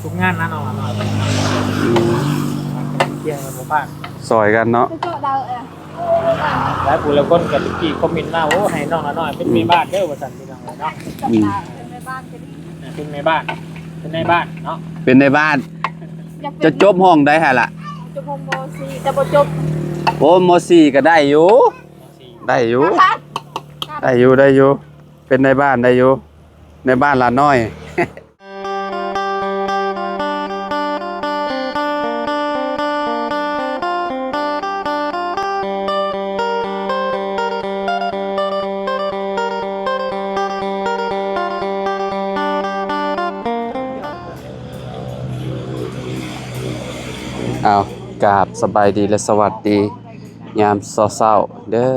ທຸກງານນະນ້ອງລະນ້ອຍ ອືມ ກຽງກັນບໍ່ພາດ ຊ່ອຍກັນເນາະ ຫຼາຍຜູ້ຫຼາຍຄົນກໍຕະກີ້ຄອມເມັນມາ ໂອ້ ໃຫ້ນ້ອງລະນ້ອຍເປັນແມ່ບ້ານເດີວ່າຊັ້ນ ພີ່ນ້ອງເອີຍເນາະ ອືມ ເປັນແມ່ບ້ານກໍດີ ເປັນແມ່ບ້ານ ເປັນນາຍບ້ານເນາະ ເປັນນາຍບ້ານ ຢາກເປັນ ຈະຈົບຫ້ອງໃດຫັ້ນລະ ຈົບຫ້ອງ ມໍສີ່ ແຕ່ບໍ່ຈົບ ໂອ້ ມໍສີ່ກໍໄດ້ຢູ່ ມໍສີ່ ໄດ້ຢູ່ ໄດ້ຢູ່ ໄດ້ຢູ່ ເປັນນາຍບ້ານໄດ້ຢູ່ ນາຍບ້ານຫຼານນ້ອຍ. ອ້າວ ກາບສະບາຍດີ ແລະ ສະຫວັດດີຍາມເຊົ້າໆ ເດີ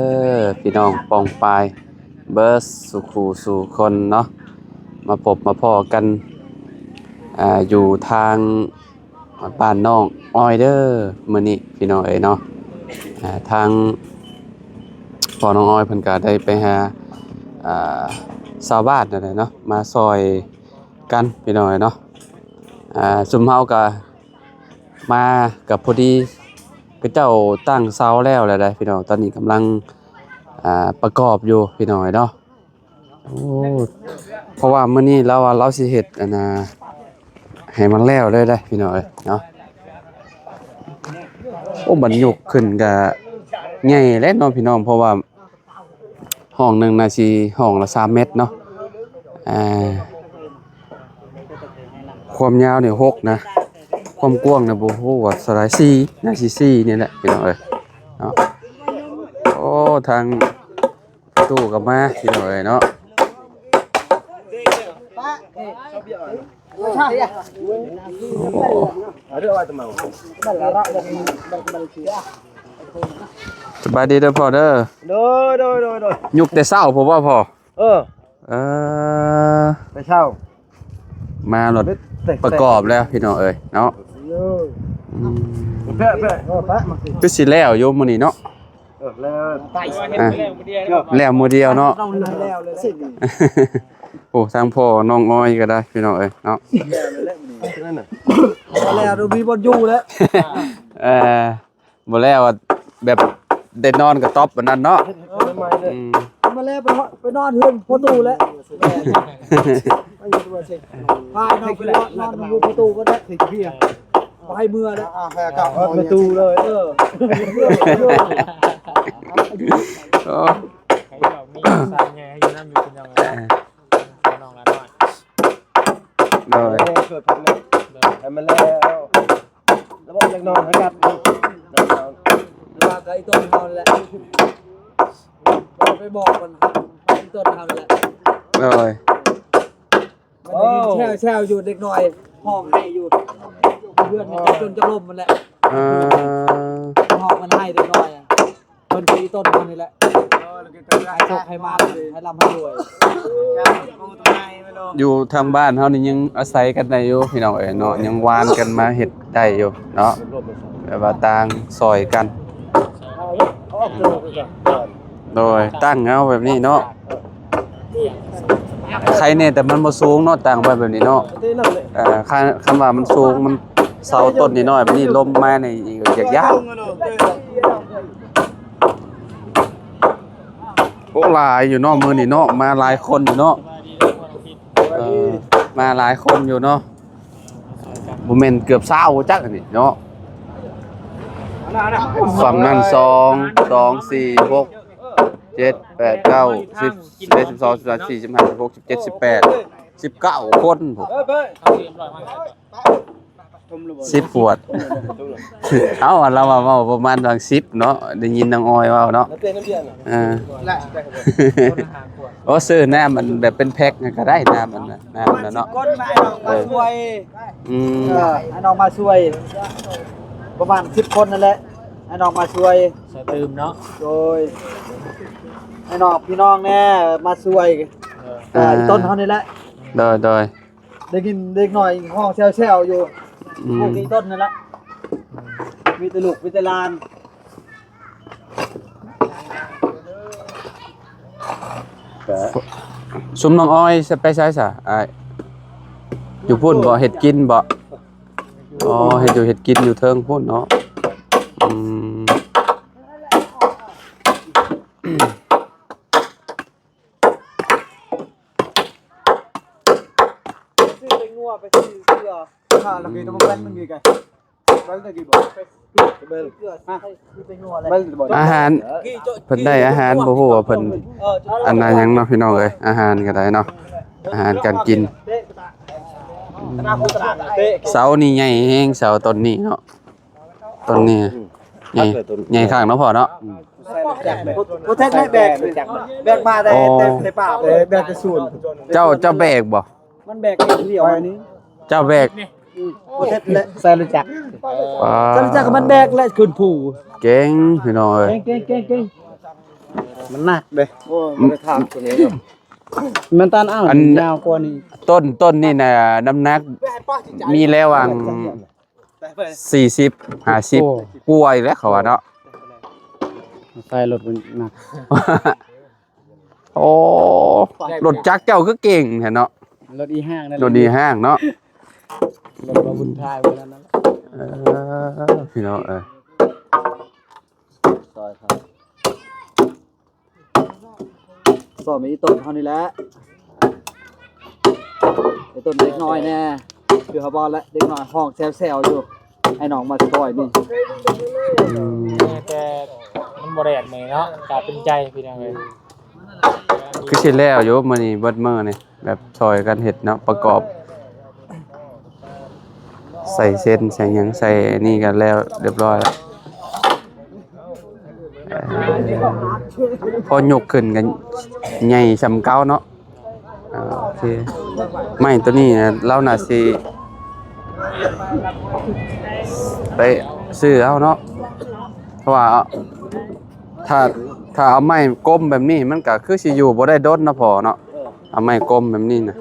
ພີ່ນ້ອງປ້ອງປາຍ ເບິດສູ່ຄູ່ສູ່ຄົນເນາະ ມາພົບມາພໍ້ກັນ ອ່າ ຢູ່ທາງບ້ານນ້ອງອ້ອຍເດີ ມື້ນີ້ພີ່ນ້ອງເອີຍເນາະ ອ່າ ທາງພໍ່ນ້ອງອ້ອຍເພິ່ນກະໄດ້ໄປຫາ ອ່າ ຊາວບ້ານນັ້ນແຫຼະເນາະ ມາຊ່ອຍກັນພີ່ນ້ອງເອີຍເນາະ ອ່າ ຊຸມເຮົາກະມາກະພໍດີ ເຂົາເຈົ້າຕັ້ງເສົາແລ້ວແຫຼະເດ້ພີ່ນ້ອງ ຕອນນີ້ກຳລັງ ອ່າ ປະກອບຢູ່ພີ່ນ້ອງເອີຍເນາະ ໂອ້ ເພາະວ່າມື້ນີ້ລາວວ່າລາວຊິເຮັດອັນນ່າ ໃຫ້ມັນແລ້ວເລີຍເດ້ພີ່ນ້ອງເອີຍເນາະ ໂອ້ ບັດຍົກຂຶ້ນກະໃຫຍ່ແຫຼະເນາະພີ່ນ້ອງ ເພາະວ່າຫ້ອງໜຶ່ງໜ້າຊິຫ້ອງລະສາມແມັດເນາະ ອ່າ ຄວາມຍາວນີ້ຫົກນະ ຄວາມກວ້າງນີ້ບໍ່ຮູ້ວ່າເທົ່າໃດ ສີ່ ໜ້າຊິສີ່ນີ້ແຫຼະພີ່ນ້ອງເອີຍເນາະ ໂອ້ ທາງ ຕູ້ກໍມາພີ່ນ້ອງເອີຍເນາະ ໂອ້ ສະບາຍດີເດີພໍ່ເດີ ໂດຍ ໂດຍ ໂດຍ ໂດຍ ຍຸກແຕ່ເຊົ້າພຸ້ນບໍ່ພໍ່ ເອີ ເອີ ແຕ່ເຊົ້າ ມາລົດປະກອບແລ້ວພີ່ນ້ອງເອີຍເນາະ ອືມ ຄືຊິແລ້ວຢູ່ມື້ນີ້ເນາະ ເອີ ແລ້ວ ອ່າ ແລ້ວມື້ດຽວເນາະ ໂອ້ ທາງພໍ່ນ້ອງອ້ອຍກໍໄດ້ພີ່ນ້ອງເອີຍເນາະ ແລ້ວບໍ່ມີບ່ອນຢູ່ແລ້ວ ເອີ ບໍ່ແລ້ວແບບໄດ້ນອນກະຕ໊ອບປານນັ້ນເນາະ ອືມ ມາແລ້ວໄປນອນເຮືອນພໍ່ຕູ້ແລ້ວ ພານ້ອງໄປນອນຢູ່ພໍ່ຕູ້ກໍໄດ້ ບໍ່ໃຫ້ເມືອແລ້ວ ອ່າ ໃຫ້ກັບປະຕູເລີຍ ເອີ ໂອ້ ໃຫ້ດອກມີສາຍໃຍໃຫ້ຢູ່ນຳຢູ່ເປັນຫຍັງ ເອີ ນ້ອງລະນ້ອຍ ໂດຍ ເອີ ຊ່ວຍພັນແລ້ວ ໂດຍ ໃຫ້ມັນແລ້ວ ລະບອກຈັກໜ່ອຍໃຫ້ກັບ ລະບອກກັບອີ່ຕົ້ນເຮົາແຫຼະ ໄປບອກມັນ ອີ່ຕົ້ນເຮົາແຫຼະ ໂດຍ ມັນໄດ້ຍິນແຊວໆຢູ່ ເດັກນ້ອຍຮ້ອງໄຫ້ຢູ່ ເພື່ອນມັນຈົນຈະລົ້ມມັນແຫຼະ ເອີ ຮ້ອງມັນໄຫ້ເດັກນ້ອຍ ເພິ່ນຄືອີ່ຕົ້ນເຮົານີ້ແຫຼະ ໃຫ້ໂຊກໃຫ້ໝານ ໃຫ້ລ່ຳໃຫ້ລວຍ ຢູ່ທາງບ້ານເຮົານີ້ຍັງອາໄສກັນໄດ້ຢູ່ພີ່ນ້ອງເອີຍເນາະ ຍັງຫວ່ານກັນມາເຮັດໄດ້ຢູ່ເນາະ ແບບວ່າຕ່າງຊ່ອຍກັນ ໂດຍ ຕັ້ງເອົາແບບນີ້ເນາະ ໄຄແນ່ ແຕ່ມັນບໍ່ສູງເນາະ ຕັ້ງໄວ້ແບບນີ້ເນາະ ເອີ ຄັນ ຄັນວ່າມັນສູງ ມັນເສົາຕົ້ນນ້ອຍໆ ແບບນີ້ລົມມານີ້ຢາກຢ້ານ ໂອ້ ຫຼາຍຢູ່ເນາະ ມື້ນີ້ເນາະ ມາຫຼາຍຄົນຢູ່ເນາະ ເອີ ມາຫຼາຍຄົນຢູ່ເນາະ ບໍ່ແມ່ນເກືອບຊາວຈັກອັນນີ້ເນາະ ຝັ່ງນັ້ນສອງ ສອງ ສີ່ ຫົກ ເຈັດ ແປດ ເກົ້າ ສິບ ສິບເອັດ ສິບສອງ ສິບສາມ ສິບສີ່ ສິບຫ້າ ສິບຫົກ ສິບເຈັດ ສິບແປດ ສິບເກົ້າຄົນພຸ້ນ ສິບປວດ ເອົ້າ ອັນລາວວ່າເວົ້າປະມານຫວ່າງສິບເນາະ ໄດ້ຍິນນາງອອຍເວົ້າເນາະ ເອີ ໂອ້ ຊື້ນ້ຳມັນແບບເປັນແພັກກໍໄດ້ ນ້ຳມັນນະ ນ້ຳມັນນະເນາະ ຄົນມາໃຫ້ນ້ອງມາຊ່ວຍ ອືມ ເອີ ໃຫ້ນ້ອງມາຊ່ວຍ ປະມານສິບຄົນນັ້ນແຫຼະ ໃຫ້ນ້ອງມາຊ່ວຍ ຊ່ວຍຕື່ມເນາະ ໂດຍ ໃຫ້ນ້ອງ ພີ່ນ້ອງແດ່ມາຊ່ວຍ ເອີ ເອີ ອີ່ຕົ້ນເຮົານີ້ແຫຼະ ໂດຍ ໂດຍ ໄດ້ຍິນເດັກນ້ອຍຮ້ອງແຊວໆຢູ່ ອືມ ພວກອີ່ຕົ້ນນັ້ນແຫຼະ ມີແຕ່ລູກມີແຕ່ຫຼານ ຊຸມນ້ອງອອຍໄປໃສຊະອ້າຍ? ຢູ່ພຸ້ນບໍ່? ເຮັດກິນບໍ່? ອໍ ເຮັດຢູ່ເຮັດກິນຢູ່ເທິງພຸ້ນເນາະ. ອືມ ຊື້ແຕ່ງົວໄປຊື້ເກືອ ຂ້າລະກີຕະບໍ່ແປ້ນມັນມີກະ ອາຫານ ເພິ່ນໄດ້ອາຫານ ບໍ່ຮູ້ວ່າເພິ່ນອັນນັ້ນຫຍັງເນາະ ພີ່ນ້ອງເອີຍ. ອາຫານກໍໄດ້ເນາະ ອາຫານການກິນ. ເສົານີ້ໃຫຍ່ແຮງ ເສົາຕົ້ນນີ້ເນາະ ຕົ້ນນີ້ໃຫຍ່ ໃຫຍ່ຄັກເນາະພໍ່ເນາະ. ບໍ່ແທັນໄດ້ແບກ ແບກມາແຕ່ ອໍ ແຕ່ ແຕ່ປ່າ ແບກແຕ່ສວນ. ເຈົ້າ ເຈົ້າແບກບໍ່? ມັນແບກເອງຜູ້ດຽວອັນນີ້ ເຈົ້າແບກ ອືມ ບໍ່ເສັດແຫຼະ ໃສ່ລົດຈັກ ອ່າ ໃສ່ລົດຈັກກໍມັນແບກແຫຼະ ຂຶ້ນພູ ເກັ່ງພີ່ນ້ອງເອີຍ ເກັ່ງໆໆໆ ມັນໜັກເດ້. ໂອ້ ມັນໄປທາງຕົວນີ້ເນາະ ມັນຕ້ານເອົາ ອັນຍາວກວ່ານີ້. ຕົ້ນ ຕົ້ນນີ້ນະ ນ້ຳໜັກມີແລ້ວຫວ່າງສີ່ສິບ ຫ້າສິບ ໂອ້ ກວ່າອີກແລ້ວເຂົາວ່າເນາະ ໃສ່ລົດມັນໜັກ. ໂອ້ ລົດຈັກເຈົ້າຄືເກັ່ງແທ້ເນາະ ລົດອີຫ້າງນັ້ນ ລົດອີຫ້າງເນາະ ລົດບໍ່ບຸນທາຍມື້ນັ້ນ. ເອີ ພີ່ນ້ອງເອີຍ ຊອຍເຂົາ ຊອຍມີອີ່ຕົນເຮົານີ້ແຫຼະ ອີ່ຕົນເດັກນ້ອຍແດ່ ຄືເຮົາບອກແຫຼະ ເດັກນ້ອຍຮ້ອງແຊວໆຢູ່. ໃຫ້ນ້ອງມາຊ່ອຍນີ້ ອືມ ແຕ່ມັນບໍ່ແດດມື້ນີ້ເນາະ ກະເປັນໃຈພີ່ນ້ອງເອີຍ. ຄືຊິແລ້ວຢູ່ມື້ນີ້ ເບິດມື້ນີ້ ແບບຊ່ອຍກັນເຮັດເນາະ ປະກອບ ໃສ່ເສັ້ນໃສ່ຫຍັງ ໃສ່ອັນນີ້ກໍແລ້ວ ຮຽບຮ້ອຍແລ້ວ. ເອີ ພໍຍົກຂຶ້ນກໍໃຫຍ່ສ່ຳເກົ່າເນາະ. ອ່າ ໂອເຄ ໄມ້ຕົວນີ້ນະ ລາວໜ້າຊິໄປຊື້ເອົາເນາະ ເພາະວ່າຖ້າ ຖ້າເອົາໄມ້ກົມແບບນີ້ ມັນກໍຄືຊິຢູ່ບໍ່ໄດ້ດົນເນາະພໍ່ເນາະ. ເອົາໄມ້ກົມແບບນີ້ນະ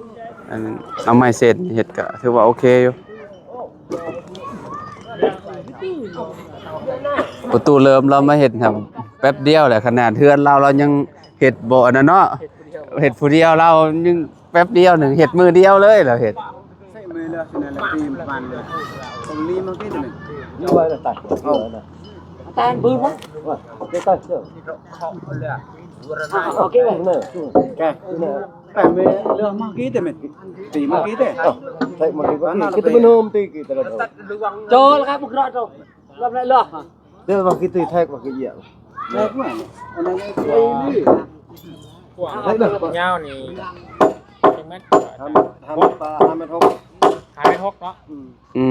ອັນ ເອົາໄມ້ເສັ້ນເຮັດກໍຖືວ່າໂອເຄຢູ່. ປະຕູເລີມລາວມາເຮັດຫັ້ນແປັບດຽວແຫຼະ ຂະໜາດເຮືອນລາວ ລາວຍັງເຮັດບໍ່ອັນນັ້ນເນາະ ເຮັດຜູ້ດຽວ ລາວຍັງແປັບດຽວໜຶ່ງ ເຮັດມື້ດຽວເລີຍລາວເຮັດ. ໃຊ້ມືເລີຍ ໃຊ້ແນວລະຕີປະມານເລີຍ ຕົງນີ້ມັນຄືຕົງນີ້ ຢູ່ໄວ້ລະຕາຍ ເອົາ ຕາຍບືນວະ ເອົາເກັບໄວ້ເດີ ເອົາເກັບໄວ້ເດີ ແກ ແປະເມເລື່ອງມາກີ້ແຕ່ແມ່ນ ຕີມາກີ້ແຕ່ ເອົາ ໃຊ້ມາກີ້ ມາກີ້ ຄິດແຕ່ມັນໂຮມຕີກີ້ແຕ່ລະ ໂຈລະຄັບ ບໍ່ເຄາະໂຕ ລອບໄດ້ລອບ ເດີວ່າຄືຕີແທັກວ່າຄືເອີຍ ແທັກວ່າ ອັນນັ້ນຄື ແທັກເດີ ຍາວນີ້ຈັກແມັດ? ຫ້າແມັດ ຫ້າແມັດປາຍ ຫ້າແມັດຫົກ ຫ້າແມັດຫົກເນາະ ອືມ ອື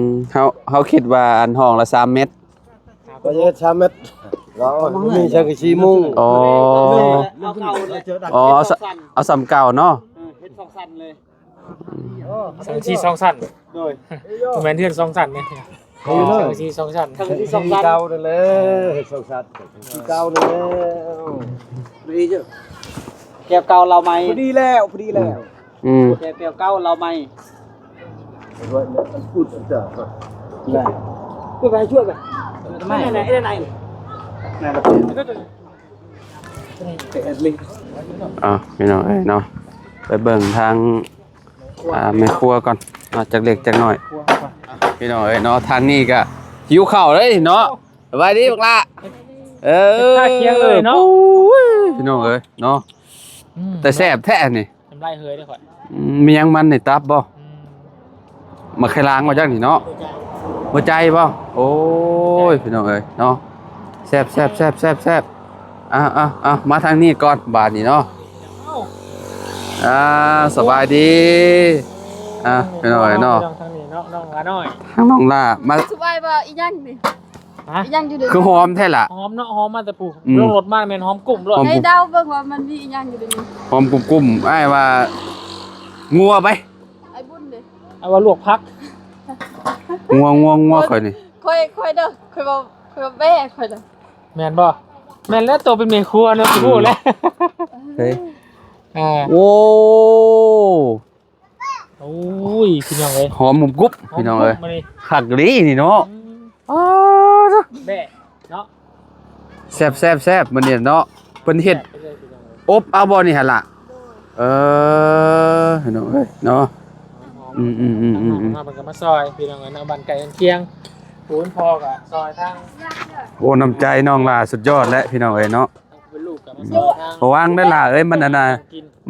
ມ ເຮົາ ເຮົາຄິດວ່າອັນຫ້ອງລະສາມແມັດ ວ່າຈະເຮັດສາມແມັດ ລາວບໍ່ມີສັງກະສີມຸງ ອໍ ເອົາເກົ່າເລີຍ ອໍ ເອົາສ- ເອົາສ່ຳເກົ່າເນາະ ເອີ ເຮັດສອງຊັ້ນເລີຍ ສັງກະສີສອງຊັ້ນ ໂດຍ ບໍ່ແມ່ນເຮືອນສອງຊັ້ນເດ້ ເອີ ສັງກະສີສອງຊັ້ນ ສັງກະສີສອງຊັ້ນ ເກົ່ານັ້ນແຫຼະ ເຮັດສອງຊັ້ນ ເກົ່ານັ້ນແຫຼະ ດີເດີ ແກ້ວເກົ່າເຫຼົ້າໃໝ່ ພໍດີແລ້ວ ພໍດີແລ້ວ ອືມ ແກ້ວ ແກ້ວເກົ່າເຫຼົ້າໃໝ່ ໄດ້ ເພື່ອໃຫ້ຊ່ວຍໄປ ໄດ້ ໄດ້ ໄດ້ ອ່ະ ພີ່ນ້ອງເອີຍເນາະ ໄປເບິ່ງທາງ ອ່າ ແມ່ຄົວກ່ອນເນາະ ຈັກເລັກຈັກນ້ອຍ ພີ່ນ້ອງເອີຍເນາະ ທາງນີ້ກະຫິວເຂົ້າເລີຍເນາະ ສະບາຍດີບັກຫຼ້າ ເອີ ທ່າຄຽງເລີຍເນາະ ໂອ້ຍ ພີ່ນ້ອງເອີຍເນາະ ອືມ ແຕ່ແຊບແທ້ນີ້ ນ້ຳລາຍເຮີຍເດ້ຂ້ອຍ ອືມ ມີຫຍັງມັນນີ້ ຕັບບໍ່? ອືມ ໝາກໄຂ່ລາງວ່າຈັ່ງນີ້ເນາະ ຫົວໃຈບໍ່? ໂອ້ຍ ພີ່ນ້ອງເອີຍເນາະ ແຊບໆໆໆ ອ່າໆໆ ມາທາງນີ້ກ່ອນບາດນີ້ເນາະ ອ່າ ສະບາຍດີ ອ່າ ພີ່ນ້ອງເອີຍເນາະ ທາງນີ້ເນາະ ນ້ອງຫຼ້ານ້ອຍ ທາງນ້ອງຫຼ້າມາ ສະບາຍບໍ່? ອີຫຍັງນີ້? ຮະ? ອີຫຍັງຢູ່ເດີ? ຄືຫອມແທ້ລະ ຫອມເນາະ ຫອມມາແຕ່ພຸ້ນ ອືມ ລົງລົດມາແມ່ນຫອມກຸ້ມໂລດ ໃຫ້ເດົາເບິ່ງວ່າມັນມີອີຫຍັງຢູ່ໃນນີ້ ຫອມກຸ້ມໆ ອ້າຍວ່າງົວໄປ ອ້າຍບຸນເດ້ ອ້າຍວ່າລວກຜັກ ງົວ ງົວ ງົວຂ້ອຍນີ້ ຂ້ອຍ ຂ້ອຍເດີ ຂ້ອຍເວົ້າ ຂ້ອຍເວົ້າແບ້ຂ້ອຍເດີ ແມ່ນບໍ່? ແມ່ນແລ້ວ ໂຕເປັນແມ່ຄົວເນາະ ອືມ ຮູ້ແລ້ວ ເຮີ້ຍ ອ່າ ໂອ້ ໂອ້ຍ ພີ່ນ້ອງເອີຍ ຫອມກຸບໆ ພີ່ນ້ອງເອີຍ ຫອມກຸບມື້ນີ້ ຄັກອີ່ຫຼີນີ້ເນາະ ອືມ ອໍ ແບ້ເນາະ ແຊບໆໆ ມື້ນີ້ເນາະ ເພິ່ນເຮັດ ແຊບເລີຍ ອົບເອົາບໍ່ນີ້ຫັ້ນລະ ເອີ ພີ່ນ້ອງເອີຍເນາະ ອືມໆໆໆ ທາງນ້ອງເພິ່ນກໍມາຊ່ອຍ ພີ່ນ້ອງເອີຍເນາະ ບ້ານໃກ້ເຮືອນຄຽງ ຜູ້ເປັນພໍ່ກໍຊ່ອຍທາງ ໂອ້ ນ້ຳໃຈນ້ອງຫຼ້າສຸດຍອດແຫຼະ ພີ່ນ້ອງເອີຍເນາະ. ທາງຜູ້ເປັນລູກກໍມາຊ່ອຍທາງ ລະວັງເດີ້ຫຼ້າເອີຍ ມັນອັນນ່າ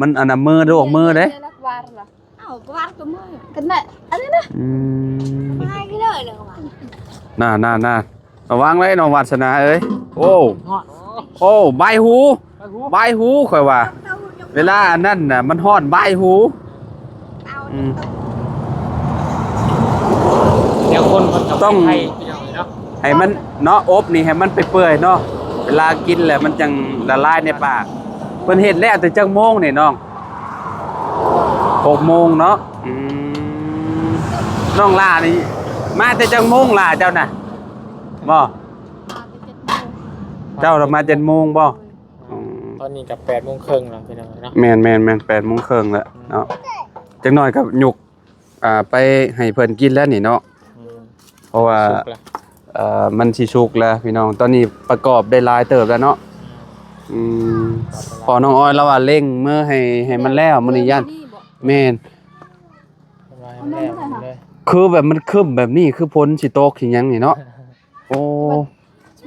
ມັນອັນນ່າ ມືລວກມືເດ້. ເອົ້າ ກະວາດກະມືກັນແຫຼະ ອັນນີ້ນະ ອືມ ມາໃຫ້ເລີຍ ນະ ນະ ນະ ລະວັງເດີ້ນ້ອງວາດສະໜາເອີຍ. ໂອ້ ໂອ້ ບາຍຫູ ບາຍຫູ ບາຍຫູ ຂ້ອຍວ່າ ເວລາອັນນັ້ນນະ ມັນຮ້ອນບາຍຫູ. ອືມ ແນວຄົນເພິ່ນກໍຕ້ອງ ໄທ ພີ່ນ້ອງເອີຍເນາະ ໃຫ້ມັນເນາະ ອົບນີ້ໃຫ້ມັນເປື່ອຍໆເນາະ ເວລາກິນແລ້ວມັນຈັ່ງລະລາຍໃນປາກ. ເພິ່ນເຮັດແລ້ວແຕ່ຈັກໂມງນີ້ນ້ອງ? ຫົກໂມງເນາະ. ອືມ ນ້ອງຫຼ້ານີ້ມາແຕ່ຈັກໂມງຫຼ້າເຈົ້ານະ? ບໍ່ ມາແຕ່ເຈັດໂມງ ເຈົ້າລະມາເຈັດໂມງບໍ່? ອືມ ຕອນນີ້ກໍແປດໂມງເຄິ່ງແລ້ວ ພີ່ນ້ອງເນາະ. ແມ່ນໆໆ ແປດໂມງເຄິ່ງແລ້ວເນາະ. ອືມ ຈັກໜ້ອຍກໍຍົກ ອ່າ ໄປໃຫ້ເພິ່ນກິນແລ້ວນີ້ເນາະ. ອືມ ເພາະວ່າ ສຸກແລ້ວ ເອີ ມັນຊິສຸກແລ້ວພີ່ນ້ອງ. ຕອນນີ້ປະກອບໄດ້ຫຼາຍເຕີບແລ້ວເນາະ. ອືມ ອືມ ພໍນ້ອງອອຍລາວວ່າເລັ່ງມືໃຫ້ ໃຫ້ມັນແລ້ວມື້ນີ້ຢ້ານ ແມ່ນ ເພິ່ນວ່າໃຫ້ມັນແລ້ວ ເພິ່ນວ່າໃຫ້ມັນແລ້ວ ຄືແບບມັນຄຶ້ມແບບນີ້ ຄືຝົນຊິຕົກຊິຫຍັງນີ້ເນາະ. ໂອ້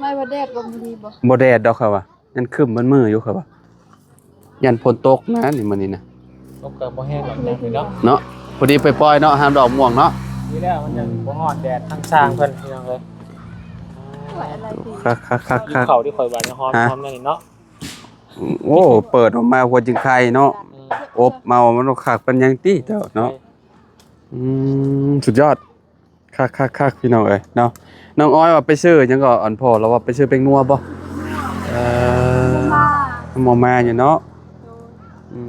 ໄມ່ວ່າແດດບໍ່ ບໍ່ດີບໍ່? ບໍ່ແດດດອກ ຂ້ອຍວ່າຍັງຄຶ້ມເບິດມື້ຢູ່ ຂ້ອຍວ່າຢ້ານຝົນຕົກນະນີ້ ມື້ນີ້ນະ. ຕົກກໍບໍ່ແຮງດອກ ເນາະ ພໍດີປ່ອຍໆເນາະ ຫາມດອກມ່ວງເນາະ. ນີ້ແຫຼະ ມັນຍັງ ອືມ ບໍ່ຮ້ອນແດດ ທາງຊ່າງເພິ່ນ ພີ່ນ້ອງເອີຍ. ຄັກໆໆໆ ກິນເຂົ້າທີ່ຂ້ອຍວ່າຫອມ ຫອມແນວນີ້ເນາະ. ໂອ້ ເປີດອອກມາຫົວຈຶ່ງໄຂ່ເນາະ. ອືມ ອົບເອົາ ມັນຄັກປານຫຍັງຕິເຈົ້າເນາະ. ອືມ ສຸດຍອດ ຄັກໆໆ ພີ່ນ້ອງເອີຍເນາະ. ນ້ອງອອຍວ່າໄປຊື້ຫຍັງກໍ ອັນພໍ່ລາວວ່າໄປຊື້ແປ້ງນົວບໍ່? ເອີ ມາ ມາຢູ່ເນາະ. ໂດຍ ອື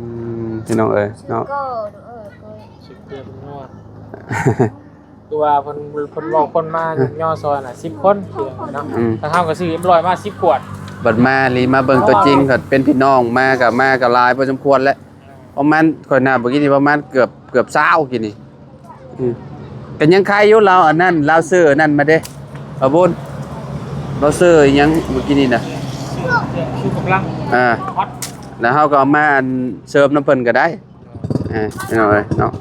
ມ ພີ່ນ້ອງເອີຍເນາະ ຊື້ເກີ ເອີ ເກີ ຊື້ເກີແປ້ງນົວ ຄືວ່າເພິ່ນ ເພິ່ນບອກຄົນມາຍົກຍໍຊ່ອຍນະ ສິບຄົນ ພີ່ນ້ອງເນາະ. ອືມ ທາງເຮົາກໍຊື້ຮຽບຮ້ອຍມາສິບຂວດ ບັດມາລີມາເບິ່ງຕົວຈິງ ເພິ່ນເປັນພີ່ນ້ອງມາກໍ ມາກໍຫຼາຍພໍສົມຄວນແຫຼະ. ປະມານ ຂ້ອຍນັບມື້ກີ້ນີ້ປະມານເກືອບ ເກືອບຊາວກີ້ນີ້. ອືມ ກໍຍັງຂາຍຢູ່ ລາວອັນນັ້ນ ລາວຊື້ອັນນັ້ນມາເດ້ ບ່າວບຸນ ລາວຊື້ອີ່ຫຍັງມື້ກີ້ນີ້ນະ ຊູກຳລັງ ອ່າ ແລ້ວເຮົາກໍເອົາມາອັນເສີມນຳເພິ່ນກໍໄດ້. ອ່າ ພີ່ນ້ອງເອີຍເນາະ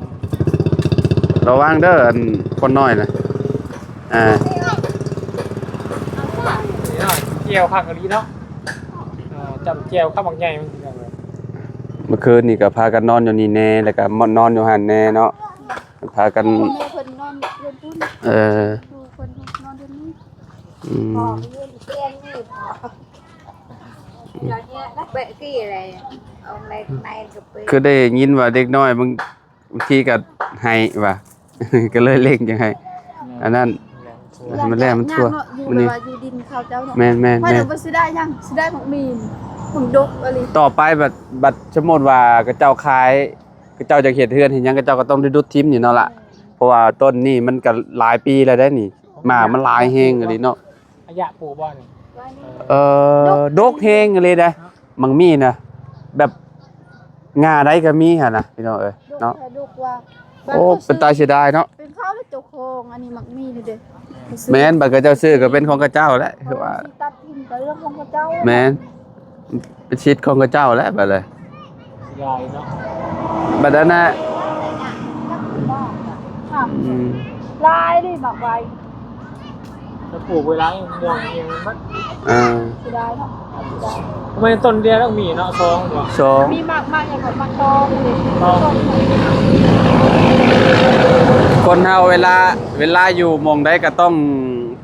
ລະວັງເດີ້ ອັນຄົນນ້ອຍນະ. ອ່າ ແຈ່ວຄັກອີ່ຫຼີເນາະ ຈ້ຳແຈ່ວຄັກບັກໃຫຍ່ມັນ. ເມື່ອຄືນນີ້ກໍພາກັນນອນຢູ່ນີ້ແດ່ ແລ້ວກໍນອນຢູ່ຫັ້ນແດ່ເນາະ ພາກັນ ພໍ່ແມ່ເພິ່ນນອນເຮືອນພຸ້ນ ເອີ ລູກເພິ່ນນອນເຮືອນນີ້. ອືມ ຄືໄດ້ຍິນວ່າເດັກນ້ອຍບາງ ບາງທີກໍໄຫ້ວ່າ ກໍເລີຍເລັ່ງຈັ່ງໃຫ້ ແມ່ນ ອັນນັ້ນ ແລ້ວມັນທົ່ວ ມັນແລ້ວມັນທົ່ວ ຢູ່ແບບວ່າຢູ່ດິນເຂົາເຈົ້າເນາະ. ແມ່ນໆໆ ຂ້ອຍລະບໍ່ຊິໄດ້ຫຍັງ ຊິໄດ້ໝາກໝີ່ ມັນດົກອີ່ຫຼີ. ຕໍ່ໄປບັດ ບັດສົມມຸດວ່າເຂົາເຈົ້າຂາຍ ເຂົາເຈົ້າຢາກເຮັດເຮືອນເຮັດຫຍັງ ເຂົາເຈົ້າກໍຕ້ອງໄດ້ດຸດຖິ້ມນີ້ເນາະລະ ເພາະວ່າຕົ້ນນີ້ມັນກໍຫຼາຍປີແລ້ວເດ້ນີ້ ໝາກມັນຫຼາຍແຮງອີ່ຫຼີເນາະ. ອາຍະປູບໍ່ນີ້ ເອີ ດົກແຮງອີ່ຫຼີເດ້ ໝາກໝີ່ນະ ແບບງ່າໃດກໍມີຫັ້ນນະ ພີ່ນ້ອງເອີຍເນາະ. ໂອ້ ເປັນຕາເສຍດາຍເນາະ ເປັນເຂົາເຈົ້າຂອງອັນນີ້ໝາກໝີ່ນີ້ເດ້. ແມ່ນ ບັດເຂົາເຈົ້າຊື້ກໍເປັນຂອງເຂົາເຈົ້າແຫຼະ ຄືວ່າ ຊິຕັດຖິ້ມກໍເລື່ອງຂອງເຂົາເຈົ້າ ແມ່ນ ເປັນສິດຂອງເຂົາເຈົ້າແຫຼະ ບັດນີ້ ເສຍດາຍເນາະ ບັດນັ້ນນະ. ອືມ ຫຼາຍເດ້ໝາກໄວ ແຕ່ປູກໄວຫຼາຍ ມ່ວງອີ່ຫຍັງມັນ ອ່າ ເສຍດາຍເນາະ ເສຍດາຍ. ແມ່ນຕົ້ນດຽວແລ້ວມີເນາະ ສອງບໍ່ ສອງ ມີໝາກ ໝາກຫຍັງກໍໝາກຕອງ ຕອງ. ຄົນເຮົາເວລາ ເວລາຢູ່ໝ່ອງໃດກໍຕ້ອງ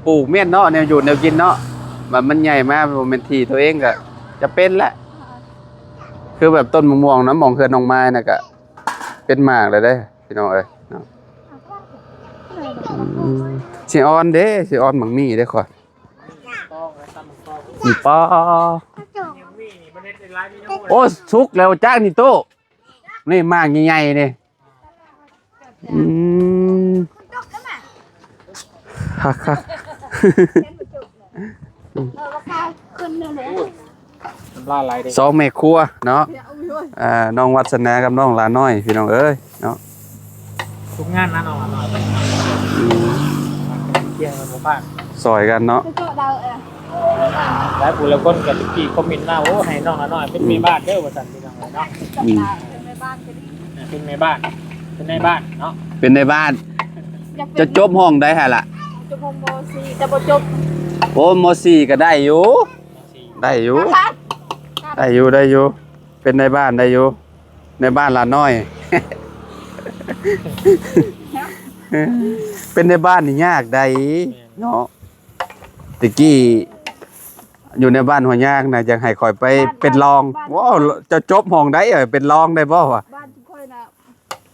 ປູກແມ່ນເນາະ ແນວຢູ່ແນວກິນເນາະ ວ່າມັນໃຫຍ່ມາບໍ່ແມ່ນທີ່ຕົວເອງກໍຈະເປັນແຫຼະ. ຄືແບບຕົ້ນມະມ່ວງນະ ໝ່ອງເຮືອນນ້ອງມາຍນະ ກະເປັນໝາກແລ້ວເດ້ ພີ່ນ້ອງເອີຍເນາະ. ອືມ ຊິອອນເດ້ ຊິອອນໝາກໝີ່ເດ້ຂ້ອຍ. ນີ້ປາ ໂອ້ ສຸກແລ້ວຈັກນີ້ໂຕ ນີ້ໝາກໃຫຍ່ໆນີ້. ອືມ ຄັກໆ ນ້ຳລາຍໄຫຼເດ້ ສອງແມ່ຄົວເນາະ ອ່າ ນ້ອງວັດສະໜາກັບນ້ອງຫຼ້ານ້ອຍ ພີ່ນ້ອງເອີຍເນາະ. ທຸກງານນະ ນ້ອງຫຼ້ານ້ອຍ ອືມ ທ່ຽງກັນບໍ່ພາດ ຊ່ອຍກັນເນາະ. ຫຼາຍຜູ້ຫຼາຍຄົນກໍຕະກີ້ຄອມເມັນມາ ໂອ້ ໃຫ້ນ້ອງຫຼ້ານ້ອຍເປັນແມ່ບ້ານເດີ ວ່າຊັ້ນ ພີ່ນ້ອງເອີຍເນາະ. ອືມ ເປັນແມ່ບ້ານກໍດີ ເປັນແມ່ບ້ານ ເປັນນາຍບ້ານເນາະ. ເປັນນາຍບ້ານ. ຢາກເປັນ ຈະຈົບຫ້ອງໃດຫັ້ນລະ? ຈົບຫ້ອງ ມ.ສີ່ ແຕ່ບໍ່ຈົບ. ໂອ້ ມ.ສີ່ ກໍໄດ້ຢູ່ ມ.ສີ່ ໄດ້ຢູ່ ໄດ້ຢູ່ ໄດ້ຢູ່ ເປັນນາຍບ້ານໄດ້ຢູ່ ນາຍບ້ານຫຼານ້ອຍ. ເປັນນາຍບ້ານນີ້ຍາກໃດ ແມ່ນ ເນາະ. ແຕ່ກີ້ຢູ່ໃນບ້ານຫົວຍາງນະ ຢາກໃຫ້ຂ້ອຍໄປ ບ້ານ ເປັນລອງ. ບ້ານ ວ້າວ ເຈົ້າຈົບຫ້ອງໃດ ເອີ ເປັນລອງໄດ້ບໍ່ວະ? ບ້ານຂ້ອຍນະ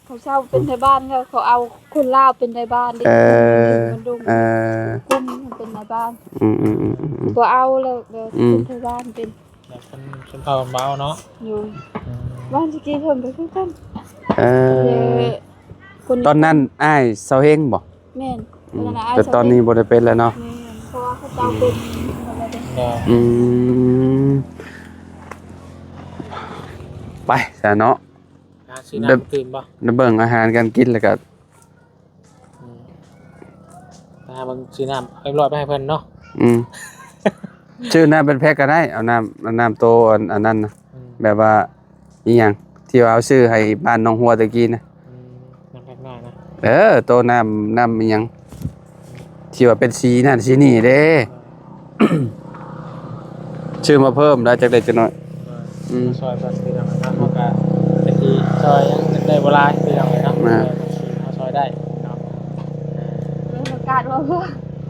ເຂົາເຊົ່າເປັນໄທບ້ານ ແລ້ວເຂົາເອົາຄົນລາວເປັນໄທບ້ານ. ເອີ ເອີ ກຸມເປັນໄທບ້ານ. ອືມໆໆໆ ບໍ່ເອົາແລ້ວ ອືມ ເປັນໄທບ້ານ ເປັນ ແບບຊົນ ຊົນເຜົ່າເບົາເນາະ. ໂດຍ ອືມ ບ້ານຕະກີ້ເພິ່ນກໍຄືກັນ. ເອີ ແລ້ວຄົນ ຕອນນັ້ນອ້າຍເຊົາເຮງບໍ່? ແມ່ນ ອືມ ຕອນນັ້ນອ້າຍ ແຕ່ຕອນນີ້ບໍ່ໄດ້ເປັນແລ້ວເນາະ. ແມ່ນ ເພາະວ່າເຂົາເຈົ້າເປັນ ອືມ ໄປຊະເນາະ. ຫາຊື້ນ້ຳຕື່ມບໍ່? ໄດ້ເບິ່ງອາຫານການກິນແລ້ວກໍ ອືມ ໄປຫາເບິ່ງຊື້ນ້ຳຮຽບຮ້ອຍໄປໃຫ້ເພິ່ນເນາະ. ອືມ ຊື້ນ້ຳເປັນແພັກກໍໄດ້ ເອົານ້ຳ ເອົານ້ຳໂຕອັນ ອັນນັ້ນນະ. ອືມ ແບບວ່າ ອີຫຍັງ ທີ່ວ່າເຮົາຊື້ໃຫ້ບ້ານໜອງຫົວຕະກີ້ນະ. ອືມ ນ້ຳແພັກນ້ອຍນະ. ເອີ ໂຕນ້ຳ ນ້ຳອີຫຍັງ ທີ່ວ່າເປັນສີນັ້ນສີນີ້ເດ້ ຊື້ມາເພີ່ມໄດ້ຈັກເລັກຈັກນ້ອຍ. ເອີ ອືມ ມາຊ່ອຍເພິ່ນພີ່ນ້ອງເນາະ. ເຮົາກໍເປັນທີ່ຊ່ອຍຍັງໄດ້ບໍ່ຫຼາຍພີ່ນ້ອງເນາະ. ແມ່ນ ເອີ ເຮົາຊ່ອຍໄດ້ເນາະ. ເອີ ປະກາດວ່າ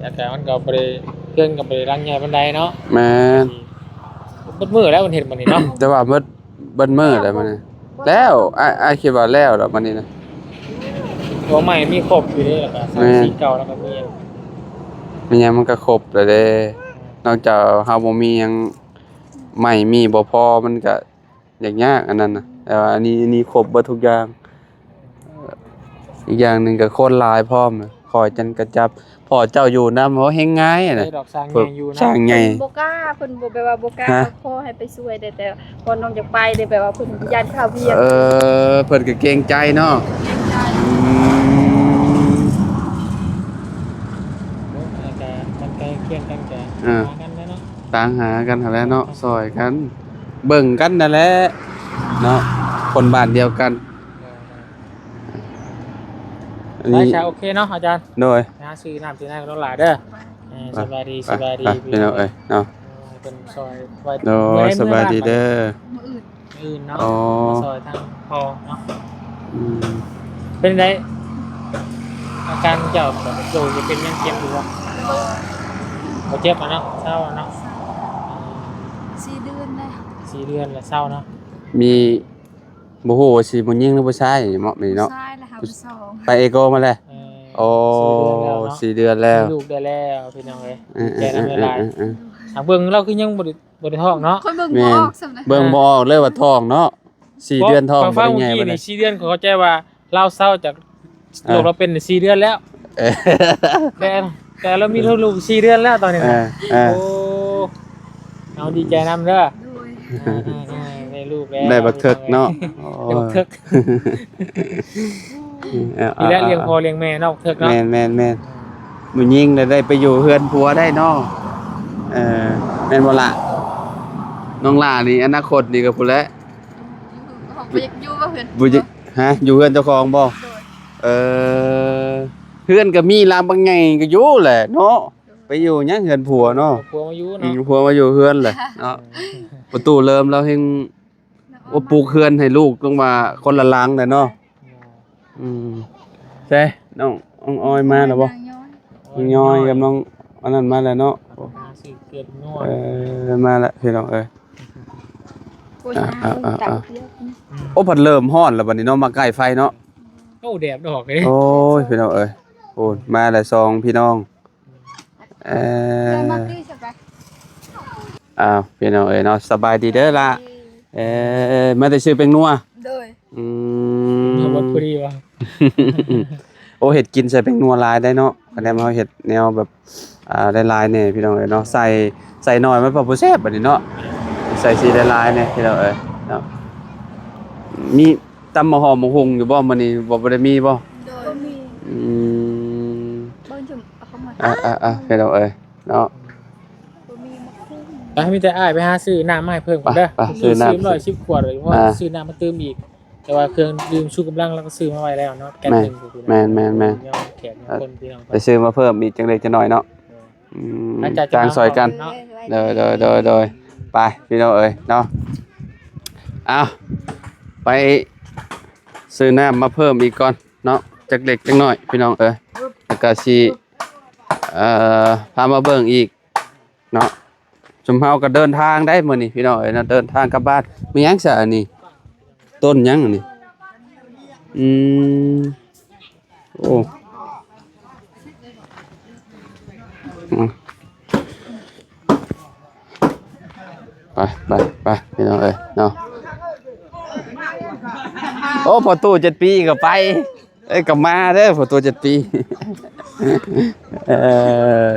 ແລ້ວກໍມັນກໍບໍ່ໄດ້ ເຮືອນກໍບໍ່ໄດ້ຫຼັງໃຫຍ່ປານໃດເນາະ. ແມ່ນ ເບິດມື້ແລ້ວເພິ່ນເຮັດມື້ນີ້ເນາະ ແຕ່ວ່າເບິດ ເບິດມື້ແລ້ວມື້ນີ້. ແລ້ວ ອ້າຍ ອ້າຍຄິດວ່າແລ້ວແລ້ວມື້ນີ້ນະ. ຫົວໃໝ່ມີຄົບຢູ່ເດ້ ແລ້ວກໍສັງກະສີເກົ່າ ແລ້ວກໍມີ ມີຫຍັງມັນກໍຄົບແລ້ວເດ້. ນອກຈາກເຮົາບໍ່ມີຫຍັງ ໄມ້ມີບໍ່ພໍ ມັນກໍຍາກໆ ອັນນັ້ນນະ. ແຕ່ວ່າອັນນີ້ ອັນນີ້ຄົບເບິດທຸກຢ່າງ. ອີກຢ່າງໜຶ່ງກໍຄົນຫຼາຍພ້ອມ ຄ່ອຍຈັນກະຈັບ. ພໍ່ເຈົ້າຢູ່ນຳ ໂອ້ ແຮງງ່າຍນະ. ເອີ ດອກ ຊ່າງໃຫຍ່ຢູ່ນະ ຊ່າງໃຫຍ່ ເພິ່ນບໍ່ກ້າ ເພິ່ນບໍ່ ແບບວ່າບໍ່ກ້າ. ຮະ? ຂໍໃຫ້ໄປຊ່ວຍແດ່ ແຕ່ພໍ່ນ້ອງຢາກໄປເດ້ ແບບວ່າເພິ່ນຢ້ານຄາວຽກ. ເອີ ເພິ່ນກໍເກງໃຈເນາະ. ເກງໃຈ ອືມ ມັນກໍໃກ້ຄຽງກັນ ກໍ ອ່າ ຫາກັນແຫຼະເນາະ. ຕ່າງຫາກັນຫັ້ນແຫຼະເນາະ ຊ່ອຍກັນ ເບິ່ງກັນນັ້ນແຫຼະເນາະ ຄົນບ້ານດຽວກັນ. ອັນນີ້ ໄປຊະ ໂອເຄເນາະອາຈານ. ໂດຍ ຫາຊື້ນ້ຳຊື້ໃນກັນຫຼາຍເດີ. ເອີ ໄປ ສະບາຍດີ ໄປ ສະບາຍດີ ໄປ ພີ່ນ້ອງເອີຍເນາະ. ເອີ ເພິ່ນຊ່ອຍໄວ້. ໂດຍ ເມື່ອຍ ສະບາຍດີເດີ. ມື້ອື່ນ ມື້ອື່ນເນາະ. ອໍ ມາຊ່ອຍທາງພໍ່ເນາະ. ອືມ ເປັນໃດອາການເຈົ້າ ໂດຍ ເປັນຫຍັງ ເຈັບຢູ່ບໍ່? ບໍ່ເຈັບແລ້ວເນາະ ເຊົາແລ້ວເນາະ. ສີ່ເດືອນແລ້ວ ສີ່ເດືອນແລ້ວ ເຊົາເນາະ. ມີ ບໍ່ຮູ້ວ່າຊິຜູ້ຍິງຫຼືຜູ້ຊາຍເນາະ ມື້ນີ້ເນາະ. ຜູ້ຊາຍລະຫາຜູ້ສອງ ໄປເອໂກມາແລ້ວ. ເອີ ໂອ້ ສີ່ເດືອນແລ້ວເນາະ ສີ່ເດືອນແລ້ວ ມີລູກໄດ້ແລ້ວພີ່ນ້ອງເອີຍ. ເອີ ດີໃຈນຳຫຼາຍໆ. ຫາເບິ່ງລາວຄືຍັງບໍ່ໄດ້ ບໍ່ໄດ້ທ້ອງເນາະ. ຂ້ອຍເບິ່ງບໍ່ອອກຊ້ຳນະ ເບິ່ງບໍ່ອອກເລີຍວ່າທ້ອງເນາະ. ສີ່ເດືອນທ້ອງ ບໍ່ໄດ້ໃຫຍ່ປານໃດ. ສີ່ເດືອນ ຂ້ອຍເຂົ້າໃຈວ່າລາວເຊົາຈາກ ອ່າ ໂລກລາວເປັນສີ່ເດືອນແລ້ວ. ເອີ ແຕ່ ແຕ່ລາວມີລູກສີ່ເດືອນແລ້ວຕອນນີ້ນະ. ເອີ ເອີ ໂອ້ ເຮົາດີໃຈນຳເດີ. ໂດຍ ອ່າໆໆ ໄດ້ລູກແລ້ວ ໄດ້ບັກເຖິກເນາະ. ໂອ້ ໄດ້ບັກເຖິກ. ເອີ ນີ້ແຫຼະ ອ່າໆໆ ລ້ຽງພໍ່ລ້ຽງແມ່ເນາະ ບັກເຖິກເນາະ. ແມ່ນໆໆ ຜູ້ຍິງລະໄດ້ໄປຢູ່ເຮືອນຜົວໄດ້ເນາະ. ເອີ ແມ່ນບໍ່ລະ? ນ້ອງຫຼ້ານີ້ອະນາຄົດນີ້ກໍພຸ້ນແຫຼະ. ບໍ່ຢາກຢູ່ບໍ່ເຮືອນ ບໍ່ຢາກ ຮະ ຢູ່ເຮືອນເຈົ້າຂອງບໍ່? ໂດຍ ເອີ ເຮືອນກໍມີຫຼັງບັກໃຫຍ່ກໍຢູ່ແຫຼະເນາະ. ໂດຍ ໄປຢູ່ຫຍັງເຮືອນຜົວເນາະ. ຜົວມາຢູ່ເນາະ. ອືມ ຜົວມາຢູ່ເຮືອນແຫຼະເນາະ. ປະຕູເລີມລາວແຮງ ໂອ້ ປູກເຮືອນໃຫ້ລູກຕ້ອງວ່າຄົນລະຫຼັງແຫຼະເນາະ. ໂດຍ ອືມ ໃສ ນ້ອງ ນ້ອງອອຍມາແລ້ວບໍ່? ນ້ອງຍອຍ ນ້ອງຍອຍກັບນ້ອງອັນນັ້ນມາແລ້ວເນາະ. ເອີ ມາແລ້ວພີ່ນ້ອງເອີຍ. ໂອ້ ພັດເລີ່ມຮ້ອນແລ້ວບັດນີ້ເນາະ ມາໃກ້ໄຟເນາະ. ໂອ້ ແດດອອກເດ້. ໂອ້ຍ ພີ່ນ້ອງເອີຍ ໂອ້ ມາແລ້ວສອງພີ່ນ້ອງ. ເອີ ອ້າວ ພີ່ນ້ອງເອີຍເນາະ ສະບາຍດີເດີລະ. ເອີ ມາແຕ່ຊື້ແປ້ງນົວ. ໂດຍ ອືມ ນົວໝົດພໍດີວ່າ. ໂອ້ ເຮັດກິນໃສ່ແປ້ງນົວຫຼາຍໄດ໋ເນາະ. ຄະແນນເຮົາເຮັດແນວແບບ ອ່າ ຫຼາຍໆແດ່ພີ່ນ້ອງເອີຍເນາະ. ໃສ່ ໃສ່ໜ້ອຍມັນພໍບໍ່ແຊບບັດນີ້ເນາະ. ໃສ່ສີຫຼາຍໆແດ່ພີ່ນ້ອງເອີຍເນາະ. ມີ ຕຳໝາກຫອມໝາກຫຸ່ງຢູ່ບໍ່ມື້ນີ້? ບໍ່ ບໍ່ໄດ້ມີບໍ່? ໂດຍ ບໍ່ມີ. ອືມ ເບິ່ງຈຸ່ມເອົາເຂົ້າມາ ອ່າໆໆ ພີ່ນ້ອງເອີຍເນາະ. ບໍ່ມີໝາກຫຸ່ງ. ໄປ ມີແຕ່ອ້າຍໄປຫາຊື້ນ້ຳມາໃຫ້ເພີ່ມເດີ. ໄປ ໄປຊື້ນ້ຳ ຊື້ຮ້ອຍສິບຂວດ ພໍ ອ່າ ຊື້ນ້ຳມາຕື່ມອີກ. ແຕ່ວ່າເຄື່ອງດື່ມຊູກຳລັງລາວກໍຊື້ມາໄວ້ແລ້ວເນາະ ແກ້ວໜຶ່ງ. ແມ່ນ ແມ່ນ ແມ່ນ ແຕ່ຊື້ມາເພີ່ມອີກຈັກເລັກຈັກນ້ອຍເນາະ. ອືມ ຫລັງຈາກ ຈ້າງຊ່ອຍກັນເນາະ. ໂດຍ ໂດຍ ໂດຍ ໂດຍ ໄປພີ່ນ້ອງເອີຍເນາະ. ເອົາ ໄປຊື້ນ້ຳມາເພີ່ມອີກກ່ອນເນາະ ຈັກເລັກຈັກນ້ອຍພີ່ນ້ອງເອີຍ. ແລ້ວກໍຊິ ເອີ ພາມາເບິ່ງອີກເນາະ. ຊຸມເຮົາກໍເດີນທາງໄດ້ມື້ນີ້ພີ່ນ້ອງເອີຍເນາະ ເດີນທາງກັບບ້ານ. ມີຫຍັງຊະອັນນີ້? ຕົ້ນຫຍັງອັນນີ້? ອືມ ໂອ້ ອືມ ໄປ ໄປ ໄປ ພີ່ນ້ອງເອີຍເນາະ. ໂອ້ ພໍ່ຕູ້ເຈັດປີກໍໄປ ເອີຍ ກໍມາເດີ ພໍ່ຕູ້ເຈັດປີ. ເອີ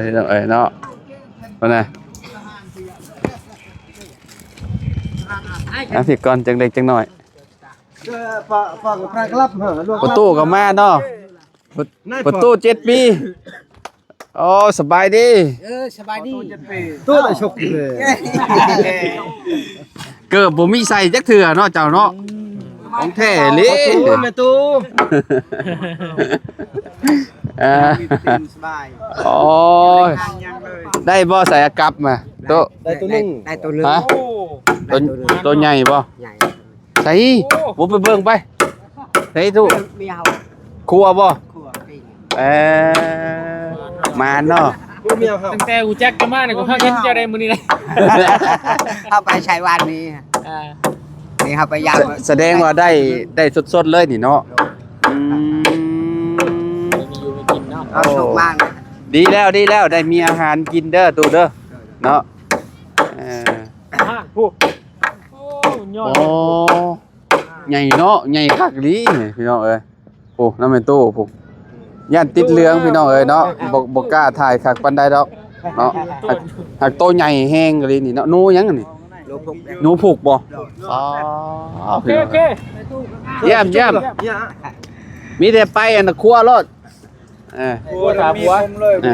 ພີ່ນ້ອງເອີຍເນາະ ພຸ້ນນະ. ອ່ະ ພີ່ກ່ອນ ຈັກເລັກຈັກນ້ອຍ. ພໍ່ຕູ້ກໍມາເນາະ ພໍ່ຕູ້ເຈັດປີ. ໂອ້ ສະບາຍດີ. ເອີ ສະບາຍດີ. ຕູ້ໄດ້ຊົກເລີຍ ເກີບບໍ່ມີໃສ່ຈັກເທື່ອເນາະເຈົ້າເນາະ. ຂອງແທ້ເລີຍ ຕູ້ ແມ່ຕູ້. ເອີ ສະບາຍ. ໂອ້ຍ ໄດ້ບໍ່ໃສ່ອາກັບມາ? ຕູ້ ໄດ້ໂຕໜຶ່ງ ໄດ້ໂຕໜຶ່ງ. ຮະ? ໂຕ ໂຕໃຫຍ່ບໍ່? ໃຫຍ່. ໃສ? ໂອ້ ບໍ່ໄປເບິ່ງໄປ. ໃສຕູ້? ເມຍເຮົາ. ຄົວບໍ່? ຄົວ ປີ. ເອີ ມາເນາະ. ລູກເມຍເຮົາ. ຕັ້ງແຕ່ຮູ້ຈັກກັນມານີ້ ກໍເຫັນເຈົ້າໄດ້ມື້ນີ້ນະ. ເຮົາໄປໃສວານນີ້. ອ່າ ນີ້ເຮົາໄປຢາມ. ສະ ສະແດງວ່າໄດ້ ໄດ້ສົດໆເລີຍນີ້ເນາະ. ອືມ ມີຢູ່ມີກິນເນາະ. ເຮົາໂຊກມາກນະ. ດີແລ້ວ ດີແລ້ວ ໄດ້ມີອາຫານກິນເດີຕູ້ເດີ ເນາະ. ເອີ ໂອ້ ຍອດ. ໂອ້ ໃຫຍ່ເນາະ ໃຫຍ່ຄັກອີ່ຫຼີພີ່ນ້ອງເອີຍ. ໂອ້ ນຳແມ່ຕູ້ພຸ້ນ ຢ້ານຕິດເຫຼືອງພີ່ນ້ອງເອີຍເນາະ. ບໍ່ ບໍ່ກ້າຖ່າຍຄັກປານໃດດອກເນາະ. ຫາກ ຫາກໂຕໃຫຍ່ແຮງອີ່ຫຼີນີ້ເນາະ. ໜູຫຍັງນີ້? ໜູພຸກ. ໜູພຸກບໍ່? ອໍ ໂອເຄ ໂອເຄ ຢ້ຽມ ຢ້ຽມ. ມີແຕ່ໄປອັນຄົວໂລດ. ເອີ ຜົວຖາມຜົວ. ເອີ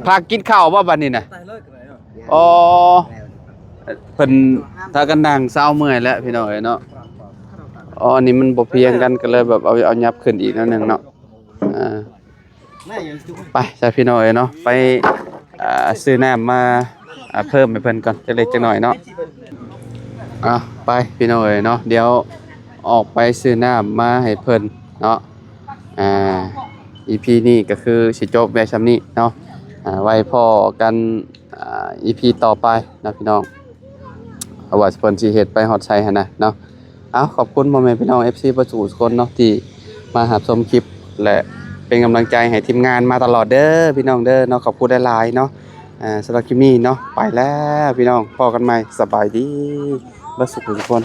ພາກິນເຂົ້າບໍ່ບັດນີ້ນະ? ອໍ ເພິ່ນພາກັນນັ່ງເຊົາເມື່ອຍແລ້ວພີ່ນ້ອງເອີຍເນາະ. ອໍ ອັນນີ້ມັນບໍ່ພຽງກັນ ກໍເລີຍແບບເອົາ ເອົາຫຍັບຂຶ້ນອີກໜ້ອຍໜຶ່ງເນາະ. ອ່າ ໄປຊະພີ່ນ້ອງເອີຍເນາະ ໄປ ອ່າ ຊື້ນ້ຳມາ ອ່າ ເພີ່ມໃຫ້ເພິ່ນກ່ອນຈັກເລັກຈັກນ້ອຍເນາະ. ອ່າ ໄປພີ່ນ້ອງເອີຍເນາະ ດຽວອອກໄປຊື້ນ້ຳມາໃຫ້ເພິ່ນເນາະ. ອ່າ ອີພີນີ້ກໍຄືຊິຈົບໄວ້ຊ່ຳນີ້ເນາະ. ອ່າ ໄວ້ພໍ້ກັນ ອ່າ ອີພີຕໍ່ໄປເນາະພີ່ນ້ອງ ວ່າເພິ່ນຊິເຮັດໄປຮອດໃສຫັ້ນນະເນາະ. ເອົາ ຂອບຄຸນພໍ່ແມ່ພີ່ນ້ອງເອັຟຊີເບິດສູ່ທຸກຄົນເນາະ ທີ່ມາຮັບຊົມຄລິບ ແລະ ເປັນກຳລັງໃຈໃຫ້ທີມງານມາຕະຫຼອດເດີພີ່ນ້ອງເດີເນາະ. ຂອບຄຸນຫຼາຍໆເນາະ. ອ່າ ສຳລັບຄລິບນີ້ເນາະ ໄປແລ້ວພີ່ນ້ອງ ພໍ້ກັນໃໝ່ ສະບາຍດີເບິດສູ່ທຸກຄົນ.